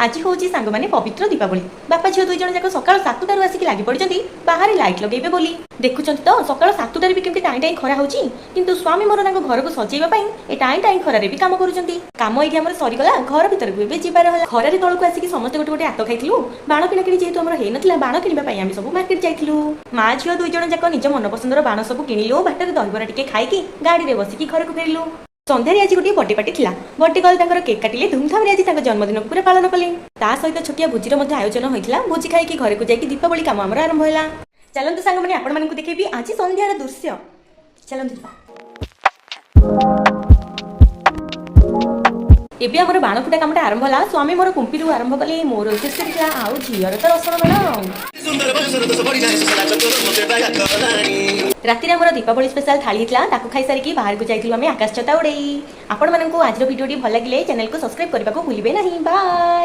ଆଜି ହେଉଛି ସାଙ୍ଗମାନେ ପବିତ୍ର ଦୀପାବଳି। ବାପା ଝିଅ 2 ଜଣ ଯାକ ସକାଳ 7ଟାରୁ ଆସିକି ଲାଗି ପଡ଼ିଛନ୍ତି ବାହାରେ ଲାଇଟ୍ ଲଗେଇବେ ବୋଲି। ଦେଖୁଛନ୍ତି ତ, ସକାଳ 7ଟାରେ ବି କେମିତି ଟାଇଁ ଟାଇଁ ଖରା ହେଉଛି। କିନ୍ତୁ ସ୍ୱାମୀ ମୋର ତାଙ୍କ ଘରକୁ ସଜେଇବା ପାଇଁ ଏ ଟାଇଁ ଟାଇଁ ଖରାରେ ବି କାମ କରୁଛନ୍ତି। କାମ ଏଇଠି ଆମର ସରିଗଲା। ଘର ଭିତରକୁ ଏବେ ଯିବାର ହେଲା। ଖରାରେ ତଳକୁ ଆସିକି ସମସ୍ତେ ଗୋଟେ ଗୋଟେ ଆତ ଖାଇଥିଲୁ। ବାଣ କିଣାକିଣି ଯେହେତୁ ଆମର ହେଇନଥିଲା, ବାଣ କିଣିବା ପାଇଁ ଆମେ ସବୁ ମାର୍କେଟ ଯାଇଥିଲୁ। ମା ଝିଅ 2 ଜଣ ଯାକ ନିଜ ମନ ପସନ୍ଦର ବାଣ ସବୁ କିଣିଲୁ। ବାଟରେ ଦହିବରା ଟିକେ ଖାଇକି ଗାଡ଼ିରେ ବସିକି ଘରକୁ ଫେରିଲୁ। ସନ୍ଧ୍ୟାରେ ଆଜି ଗୋଟିଏ ବର୍ଥଡେ ପାର୍ଟି ଥିଲା। ବର୍ଥଡେ ଗର୍ଲ ତାଙ୍କର କେକ୍ କାଟିଲେ। ଧୁମଧାମରେ ଆଜି ତାଙ୍କ ଜନ୍ମଦିନକୁ ପୁରା ପାଳନ କଲେ। ତା ସହିତ ଛୋଟିଆ ଭୋଜିର ମଧ୍ୟ ଆୟୋଜନ ହୋଇଥିଲା। ଭୋଜି ଖାଇକି ଘରକୁ ଯାଇକି ଦୀପାବଳି କାମ ଆମର ଆରମ୍ଭ ହେଲା। ଚାଲନ୍ତୁ ସାଙ୍ଗମାନେ, ଆପଣମାନଙ୍କୁ ଦେଖେଇବି ଆଜି ସନ୍ଧ୍ୟାର ଦୃଶ୍ୟ। ଚାଲନ୍ତୁ ଯିବା। ଏବେ ଆମର ବାଣ ଫୁଟା କାମଟା ଆରମ୍ଭ ହେଲା। ସ୍ୱାମୀ ମୋର କୁମ୍ପିରୁ ଆରମ୍ଭ କଲେ, ମୋର ଶେଷରେ ଥିଲା ଆଉ ଝିଅର ତ ରସଣ ବାଣ। ସୁନ୍ଦର ବୟସର ଦୋଷ ବଢିଯାଏ ସୁସଲା ଚତୁର ମତେ ବାୟା କଲାଣି। ରାତିରେ ଆମର ଦୀପାବଳି ସ୍ପେଶାଲ ଥାଳି ହେଇଥିଲା। ତାକୁ ଖାଇସାରିକି ବାହାରକୁ ଯାଇଥିଲୁ ଆମେ ଆକାଶ ଛତା ଉଡ଼େଇ। ଆପଣମାନଙ୍କୁ ଆଜିର ଭିଡ଼ିଓଟି ଭଲ ଲାଗିଲେ ଚ୍ୟାନେଲକୁ ସବସ୍କ୍ରାଇବ୍ କରିବାକୁ ଭୁଲିବେ ନାହିଁ। ବାଏ।